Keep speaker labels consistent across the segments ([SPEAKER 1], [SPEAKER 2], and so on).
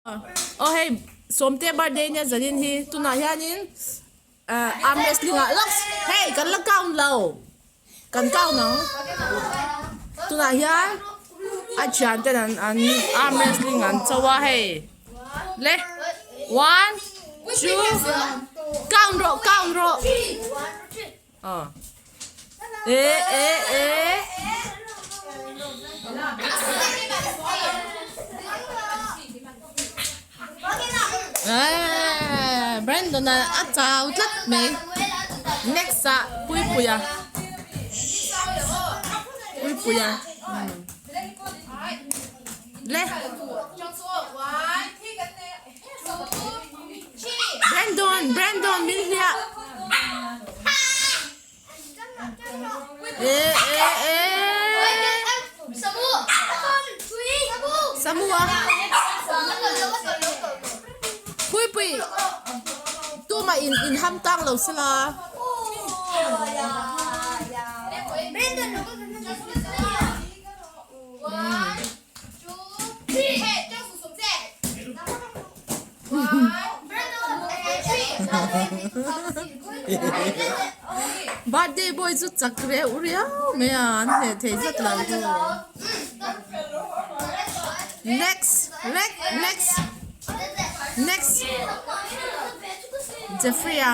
[SPEAKER 1] Aw hei Sawmte birthday nia zanin hi tunah hianin ahh arm wrestling ah lawks hei kan la count lo kan count ang tunah hian a thian ten an an arm wrestling an cho a hei le one two count rawh count rawh aw eh eh eh. Eeeh Brandon a a chau tlat mai next ah Puipuia Puipuia umm le Brandon Brandon min hliah eh eh eh Samu a Puipui tumah in in ham tang lo sela. Birthday boy chu chak reuh riau mai a an hneh thei zat lo chu. Next next next Jeffrey a.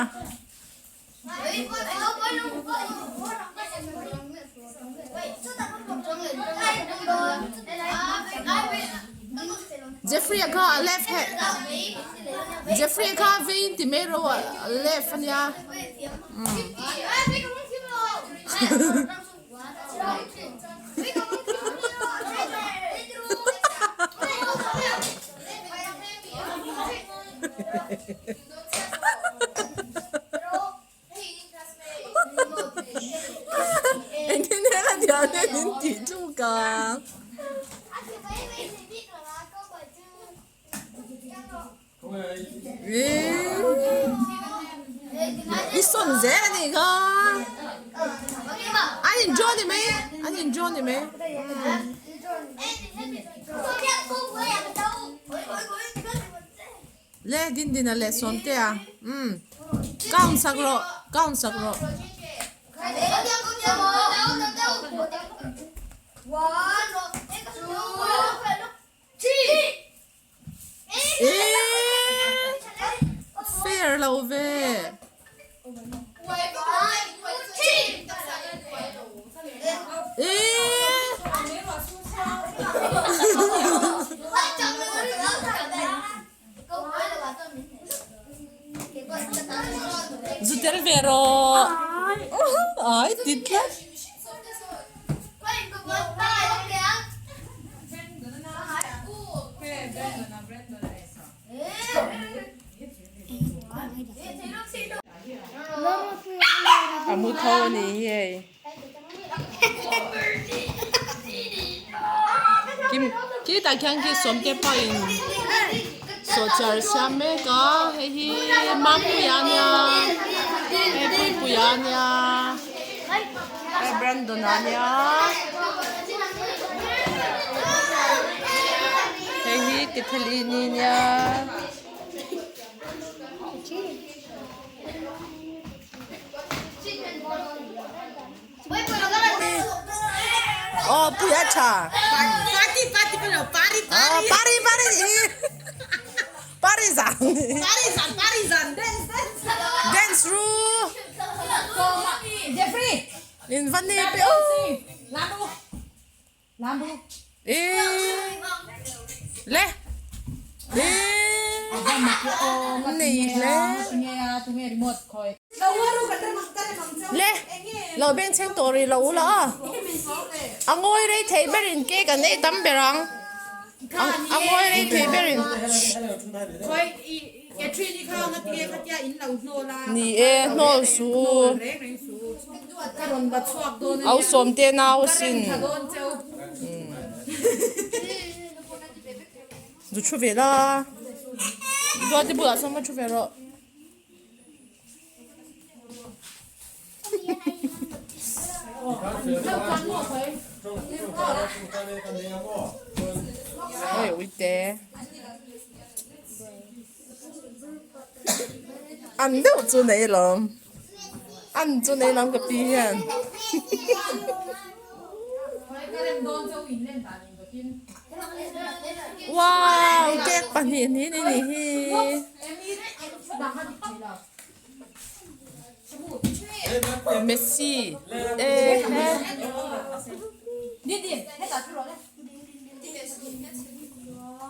[SPEAKER 1] Jeffrey a kha a left hand Jeffrey a kha vei in ti mai ro a left ania Engtin nge ka dial nge min tih tluk a. I sawn zel a nih kha. An in draw ni mai an in draw ni mai. Le Dindina leh Sawmtea umm count sak rawh count sak rawh. Eee fair lo ve. Eee. Zu tel ve rawh. Ai ti tlat. A mu tho a ni hi hei. Kim khitah khian khi sawmte pawhin sawhchiar a siam mek a hei hi Mampuia a nia hei Puipuia a nia hei Brandon-a a nia hei hi Kethelini a nia. Aw pui a tha.
[SPEAKER 2] Party party pawh lo party party.
[SPEAKER 1] Party party party zan.
[SPEAKER 2] Party zan party zan dance dance.
[SPEAKER 1] Dance ru.
[SPEAKER 2] Jeffrey.
[SPEAKER 1] In va ni pe aw.
[SPEAKER 2] Lambu. Lambu.
[SPEAKER 1] Ee le ee nei hle. Le lo beng chheng tawh rih lo ula a a ngawi rei thei berin cake an ei tam ber ang a ngawi rei thei berin ni e hnawl suh u au sawm te nau sin zu thu ve la duati bulah sawn va thu ve rawh. Hei uite. An deuh chu nei lawm. An chu nei lawm ka pi hian. Wow cake pahnih ni ni ni hi. Messi e he.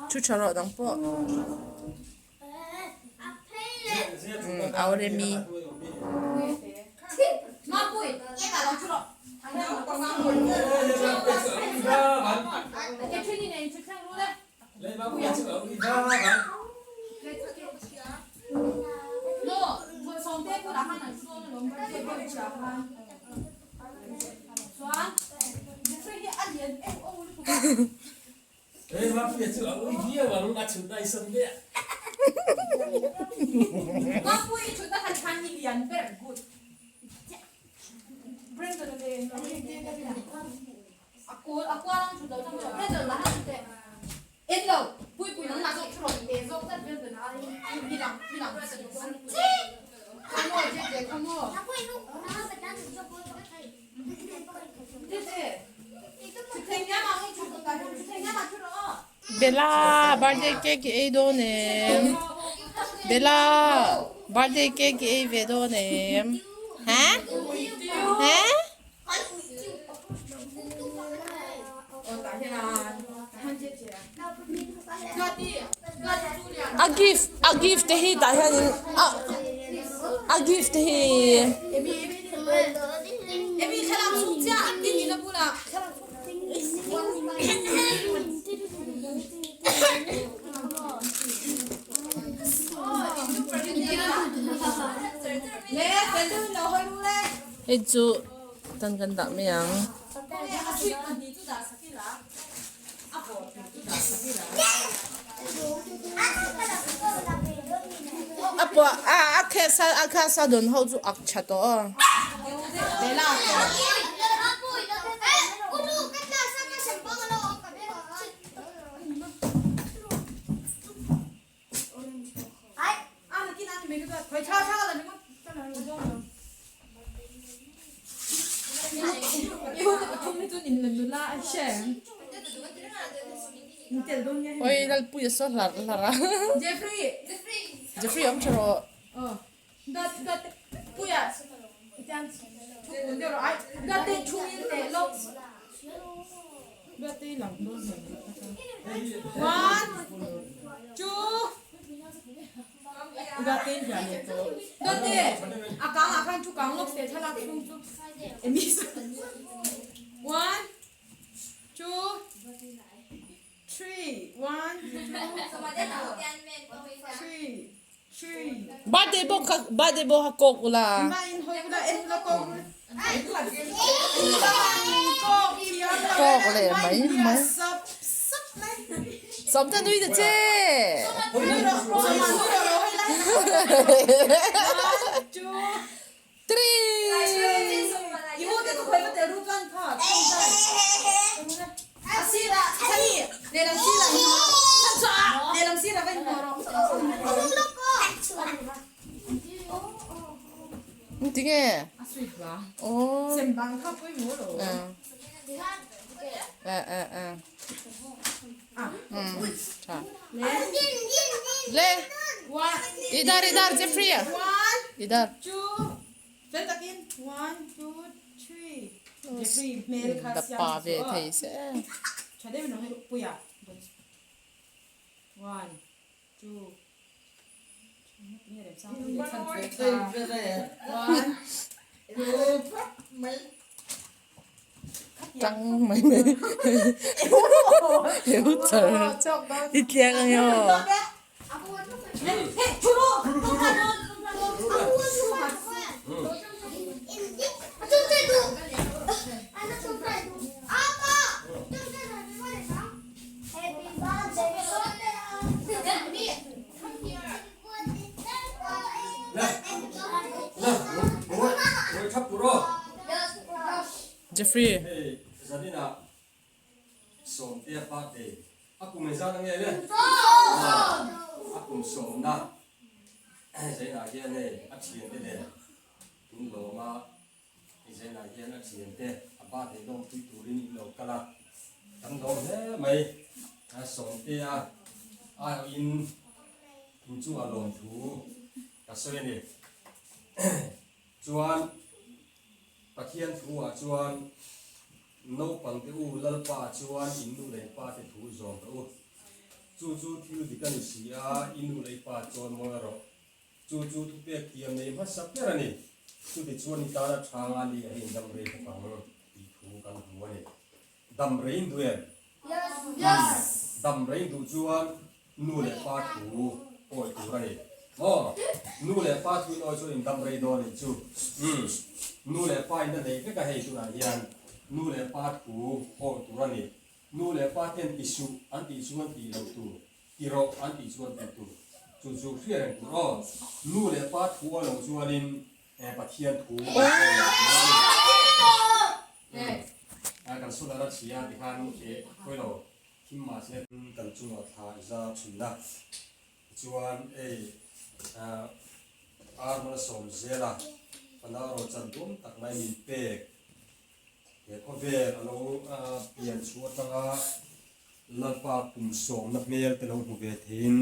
[SPEAKER 1] Thu tha rawh dang pawh. Auremi. Bella birthday cake i ei dawn em? Bella birthday cake i ei ve dawn em? Ha? Ha? A gift a gift te hi tah hianin a a gift te hi. Hei chu tan kan dah mai ang. A puah a a khesa a khasa dawn ho chu ak tha tawh a. Oi Lalpuia saw hlarh hlarh a. Jeffrey awm tha rawh. Birthday bawk kha birthday bawk kha kawk ula. Kawk leh mai mai. Sawmte nui ta che. Three. Tinge? Oh. Tha. Le. Idar idar Jeffrey. Idar. Pa ve thei se. Tang mai mai. Hiểu char i tliak ang yo. Jeffrey.
[SPEAKER 3] Zainah hian hei a thiante nen in lawm a, hei Zainah hian a thiante a birthday lawmpui turin in lo kal a, kan lawm hle mai. A Sawmtea aiawhin inchungah lawmthu ka sawi a ni. Chuan Pathian thu ah chuan naupang te u Lalpa ah chuan in nu leh pa te thu zawm rawh u. Chu chu thil dik a ni si a, i nu leh i pa chuan mawi rawh. Chu chu thupek thiam nei hmasa ber a ni. Chutichuan i tana tha nga li a hei dam rei bawk ang tih thu kan hmu a ni. Dam rei in duh em? Dam rei in duh chuan nu leh pa thu awi tur a ni. Aw, nu leh pa thu in awi chuan in dam rei dawn a nih chu. Umm, nu leh pa in a neih vek a hei tunah hian nu leh pa thu awi tur a ni. Nu leh pa ten ti suh an tih chuan tih loh tur, ti rawh an tih chuan tih tur. Chu chu hria reng tur aw. Nu leh pa thu awi loh chuanin Pathian thu awi loh tur a ni. Umm, kan solar a chhia tikhan khawi lo. Thim mahse kan chungah thla i zar thin a, tichuan ei ar hmana sawm zel a, fanau ro chan duam tak mai min pek. He khawvel a lo pian chhuah atanga Lalpa kum sawmna hmel te lo hmu ve theiin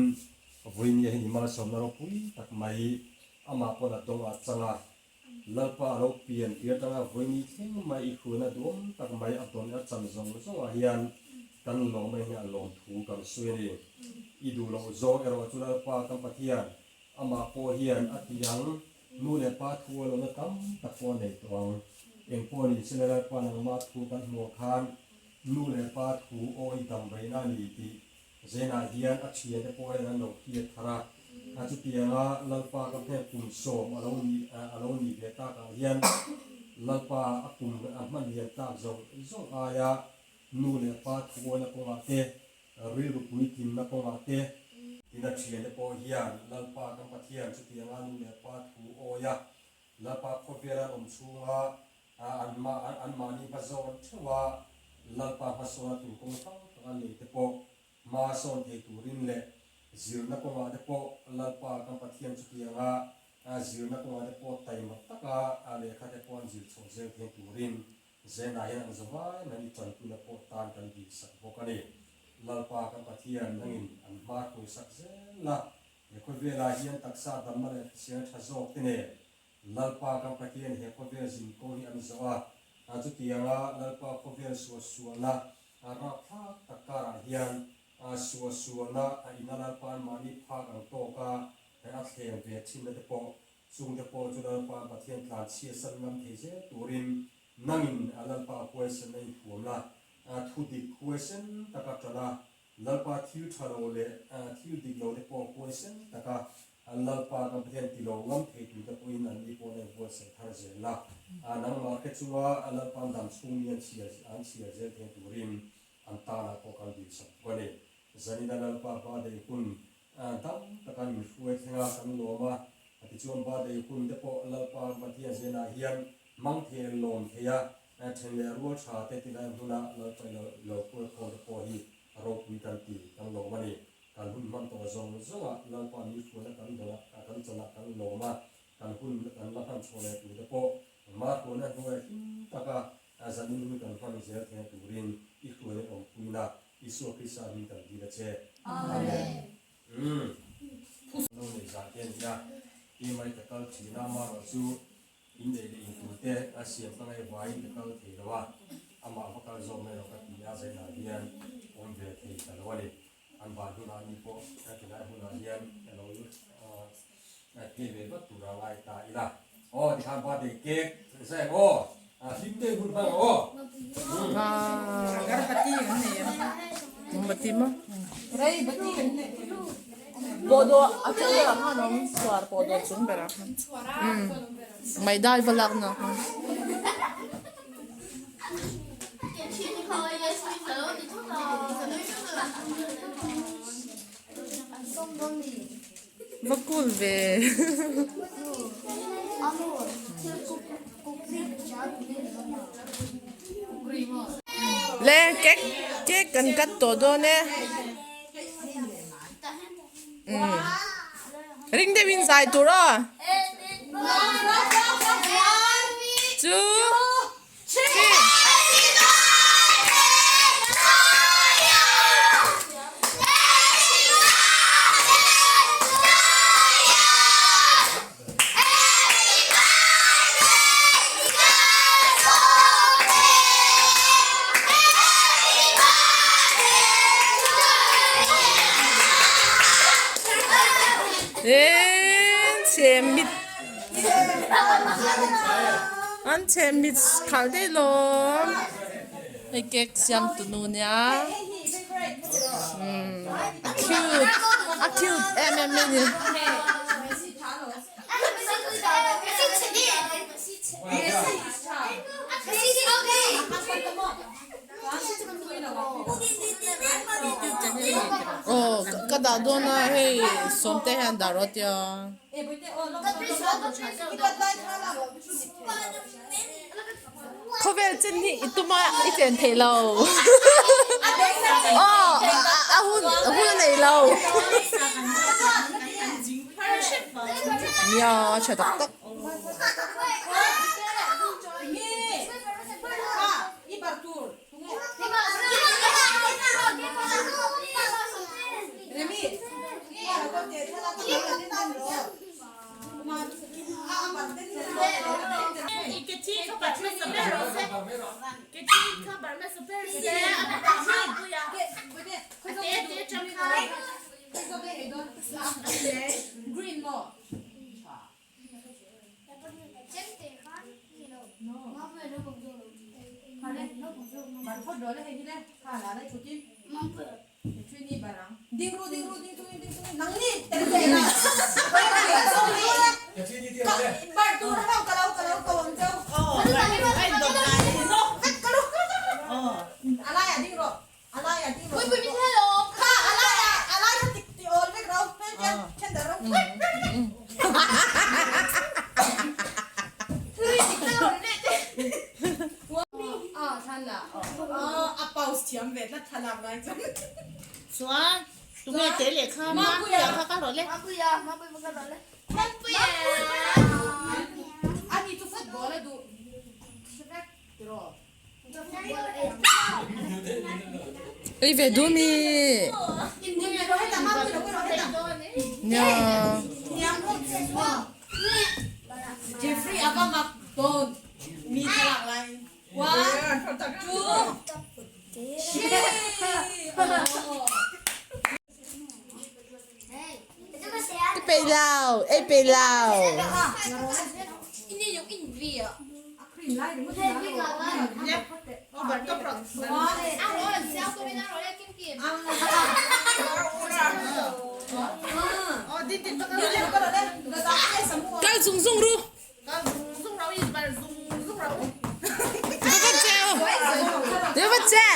[SPEAKER 3] vawinia hi ni malsawmna ropui tak mai amah pawn a dawng a chang a. Lalpa a lo pian tir atanga vawini thleng mai i hruaina duam tak mai a dawn a chan zawng zawngah hian kan lawm a hian a lawm thu kan sawi a ni. I duh loh zawng erawh chu Lalpa kan Pathian amah pawh hian a ti ang, nu leh pa thu a lohna tam tak pawh a nei tawh ang. Eng pawh ni se Lalpa nangmah thu kan hmuh khan nu leh pa thu aw i dam reina a ni tih Zenah hian a thiante pawh hian an lo hriat thar a, a chutianga Lalpa ka hmel kum sawm a lo nih a lo nih ve takah hian Lalpa a kum a hman lian tak zawng zawng aia nu leh pa thuawina kawngah te, rilru puitlinna kawngah te, tin a thiante pawh hian Lalpa kan Pathian chutianga nu leh pa thu awia Lalpa khawvel an awm chhunga anmahni hmazawn theuh a, Lalpa hmasawna tur kawng hrang hrang a nei te pawh hma sawn thei turin leh zirna kawngah te pawh Lalpa kan Pathian chutianga zirna kawngah te pawh taima taka lehkha te pawh an zir chhoh zel thei turin Zenah hian an zavai mai i tanpuina pawh tan kan dilsak bawk a ni. Lalpa kan Pathian nangin an hma hruaisak zel a, He khawvelah hian taksa damna leh hrisel tha zawk te nen Lalpa kan Pathian he khawvel zinkawng hi an zawh a, a chutianga Lalpa khawvel suahsualna a rapthlak tak karah hian a suahsualna a ina Lalpa anmahni phak ang tawka he a thleng ve thinna te pawh chungte pawh chu Lalpa Pathian tlanchhia san ngam thei zel turin nangin a Lalpa huaisenna in thuam la, thudik huaisen taka tan a Lalpa thil tha lo leh thil dik lo te pawh huaisen taka Lalpa kan Pathian ti lo ngam thei tur te pawhin an ni pawh a inbuatsaih thar zel a. Nangmah hre chunga Lalpa'n dam chhung mi an chhiar an chhiar zel thei turin an tanah pawh kan dilsak bawk a ni. Zanina Lalpa birthday hun dam taka min hruai thleng a, kan lawm a. Tichuan birthday hun te pawh Lalpa kan Pathian zenah hian Mang thei an lawm thei a, then leh rual tha te tilai hmuna Lalpa i lo kual khawm te pawh hi a ropui kan ti, kan lawm a ni. Kan hun hman tawh zawng zawngah Lalpa mi hruaina kan dawn a, kan chan ah kan lawm a, kan hun kan la hman chhuah leh tur te pawh ma hruaina hnuai hlim taka zanin hun kan hman zel theihna turin i hruaina i awmpuina Isua Krista hming kan dil a che. Amen. Umm. Lo nei zah te a ni a, email ka kal thin a, amaherawhchu In neih leh in tur te a siam ka ngaih vaiin ka kal thei lo a, amah va kal zawk mai rawh ka ti a, zainah hian awm ve thei ta lo a ni. An van hunah ni pawh a tilai hunah hian ka lo phei ve vat tur a ngai ta ila. Aw tikhan birthday cake zai ang aw, hlim deuh hun hmang ang aw.
[SPEAKER 2] Agarbati an nei em?
[SPEAKER 1] Mombati maw?
[SPEAKER 2] Rei bati an nei.
[SPEAKER 1] Pawhdawh a chung berah khan a awm chhuar pawhdawh chung berah khan umm maidai va lak na khan. Va cool ve. Le cake cake kan cut tawh dawn e. Umm. Ring deuhin zai tur aw. Two, three. An chhe mit khalh daih lawm hei cake siam tu nu nia a cute a cute em em mai a ni. Aw ka dah dawn a hei sawmte hian dah rawh tia. Khawvel chin hi i tum a i chen theih lo. Aw a hun hun a nei lo. Nia a tha tak tak. Ei ve duh mi. Nia. Ka peih lo, ei peih lo. Kal zung zung ru. Ti vat che.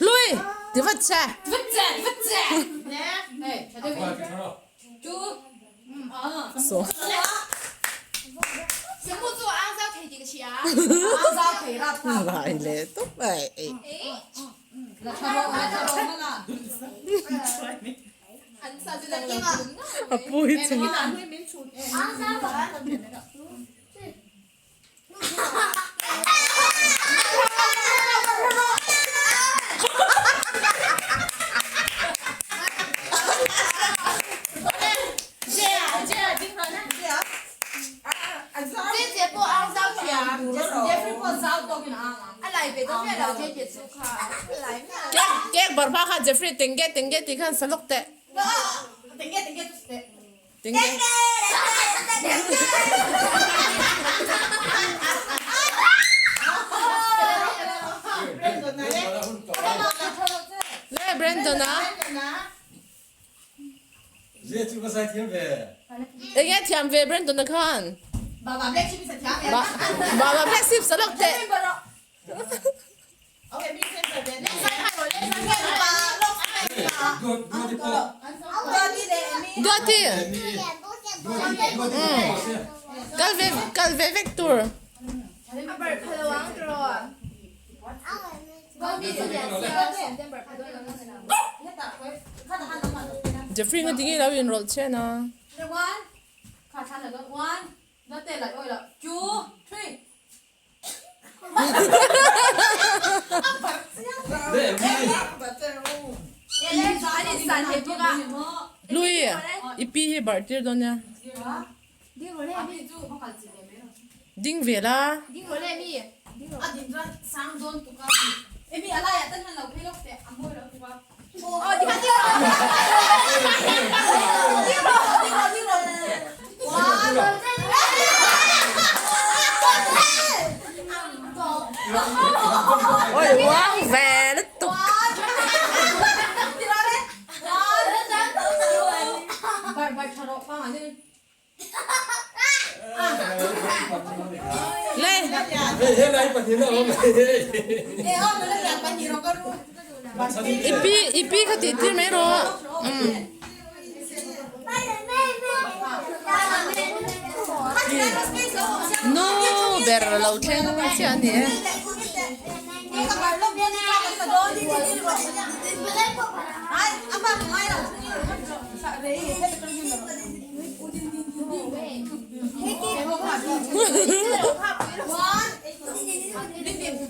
[SPEAKER 1] Lui, ti vat che. So. Lai le tuk ai. A pui chung. Cake barfa kha Jeffrey tengge tengge ti khan salok teh. Tengge. Le Brandon a. Enge thiam ve Brandon a khan. Baba Black Sheep salok teh. Duati. Kal ve kal ve vek tur. Jeffrey nga tinge lo inrawlh chen a. Lui, i pi hi barh tir dawn nia. Ding ve la. Oi uang ve lutuk. Le. I pi i pi kha tih tir mai rawh. Umm. Nu ber lo thleng chiah a ni e.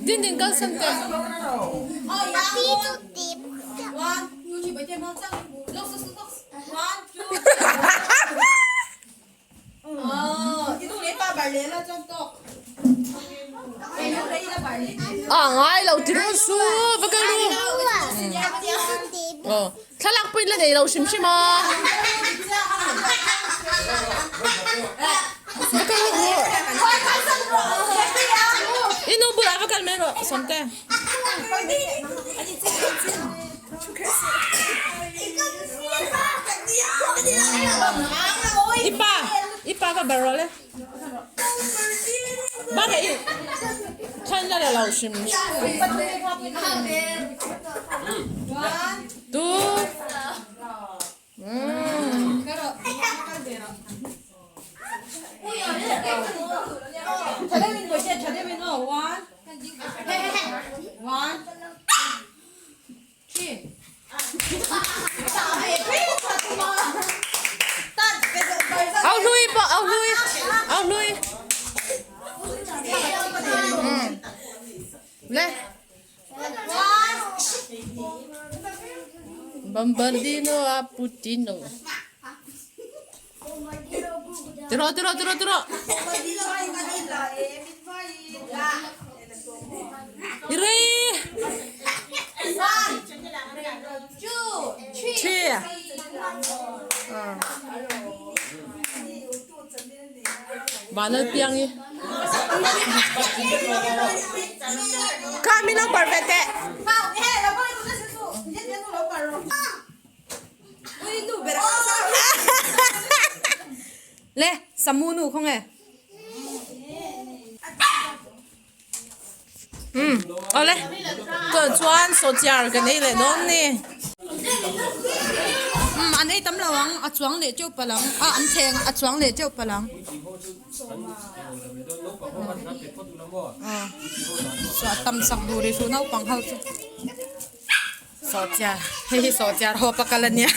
[SPEAKER 1] Din din kal san teh. A ngai lo ti ru su va kal ru. Aw thlalak pawhin la nei lo hrim hrim a. Va kal ru. I nu bulah va kal mai rawh Sawmte. I pa i pa va bar rawh le. Bak ah i khan la la lo hrim. Tu. Au hlui pawh au hlui au hlui. Le. Bombardino a Putino. Tiro tiro tiro tiro. Iri. Three. Vanal piang i. Kha min lo bar ve teh.
[SPEAKER 2] Le samu nu khaw nge.
[SPEAKER 1] Um awle tunah chuan sawhchiar kan ei leh dawn ni.
[SPEAKER 2] Um an ei tam lo ang a chuang leh teuh palh ang a an thleng a chuang leh teuh palh ang. Chhuah tam sak duh rih suh naupang ho chu. Sawhchiar hei hi sawhchiar ho pakal a nia.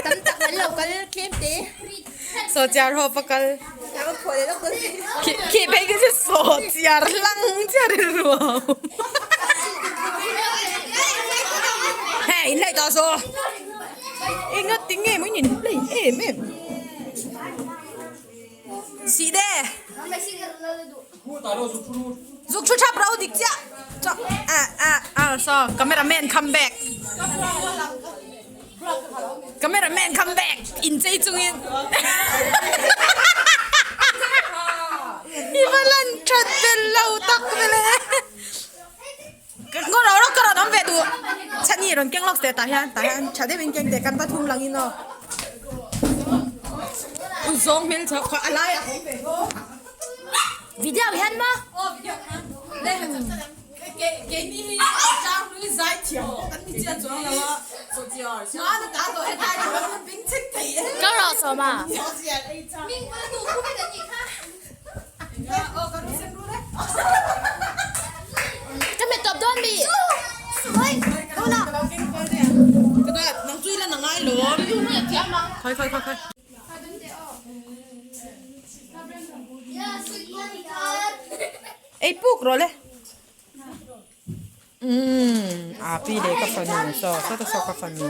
[SPEAKER 4] Tam tak an lo kal tlem te.
[SPEAKER 2] Sawhchiar ho pakal. Khi khi phei khi chu sawhchiar hlang chiar in ruau. Hei in lei tawh saw. Enga tinge maw in in play em em.
[SPEAKER 1] Sih de. Zuk thu thap ro dik chiah. Chak a a a so cameraman come back. Cameraman come back in chei chungin. I va lan that vel lo tak vele. Ngaw ro ro ka rawn awm ve duh. Chhani rawn keng lawk teh tah hian tah hian tha deuhin keng teh kan pathum langin aw. U zawng hmel chho kha a laiah ka awm ve hlawm.
[SPEAKER 4] Video hian maw?
[SPEAKER 2] Aw video khan. Le keini hi chang hlui zai thiam pawh kan ni chiah chuang lo a. Hmana ta tawh hetlai chu kan bing chek thei e.
[SPEAKER 4] Ka rawh sawm a. Ka met tawp dawn mi.
[SPEAKER 1] Khawi khawi khawi khawi. Ei puk rawh le. Umm a pi leh ka fanu saw saw ta saw ka fanu.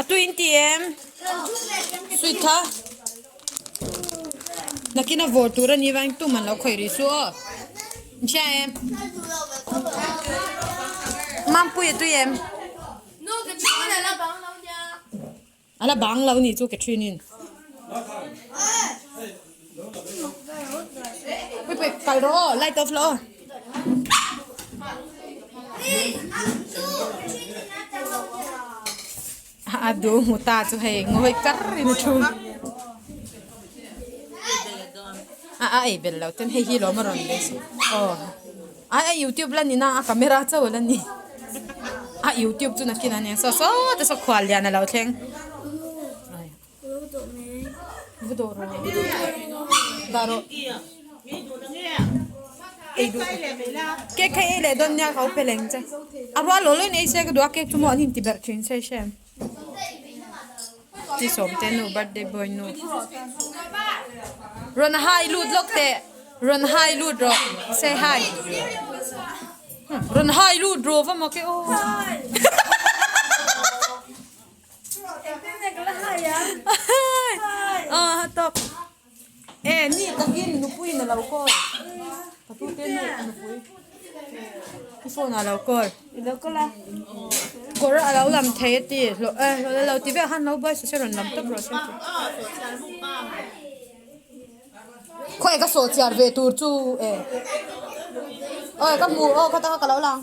[SPEAKER 1] A tui in ti em? Sweet kha. Nakin a vawr tur a ni vang tum an lo khawih rih su aw. In hria em? Mampui a tui em? A la bang lo nih chu Catherine in. Pui pui kal rawh aw light off la aw. A duh hmu ta chu hei ngawi kar in a thu. A a ei bel lo ten hei hi lawm a rawn be aw. A a youtube la ni na a camera chauh la ni. A youtube chu nakin a nia saw saw te saw khual lian a lo thleng. Vu dawh rawh. Dah rawh. Ei duh. Cake kha ei leh dawn nia ka pe leng che. A rual lo lawin ei se ka duh a cake chu maw an inti berh thin se hre. Chi sawm te nu birthday boy nu. Rawn hai lut lawk teh. Rawn hai lut rawh. Say hi. Rawn hai lut rawh va mak e aw. Aw tawk. E ni takin nupui na lo call. Ka tu te nu nupui. I phone a lo call. I lo call a. Kawr a lo lam thei a ti. Hlawh e hlawh lo ti vek han lo buai se rawn lam tawp rawh se ti. Khawi ka sawh chiar ve tur chu e. Oi ka hmu aw kha ta ka lo lang.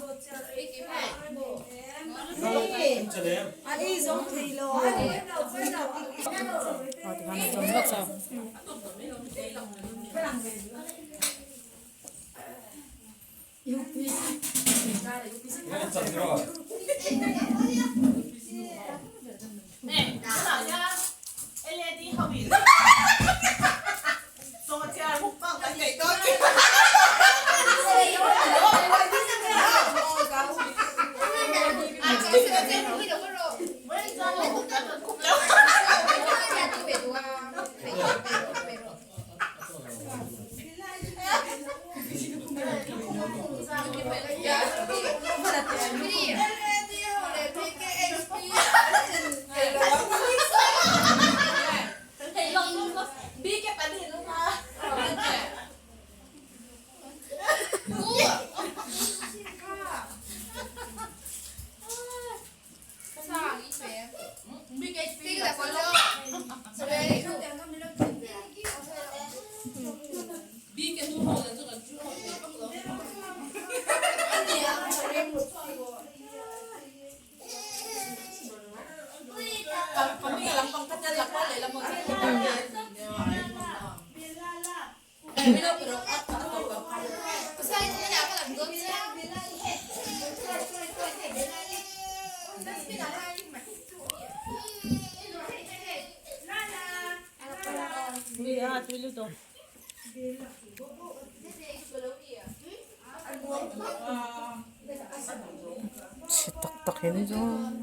[SPEAKER 1] Chhe tak tak hi ni zawng.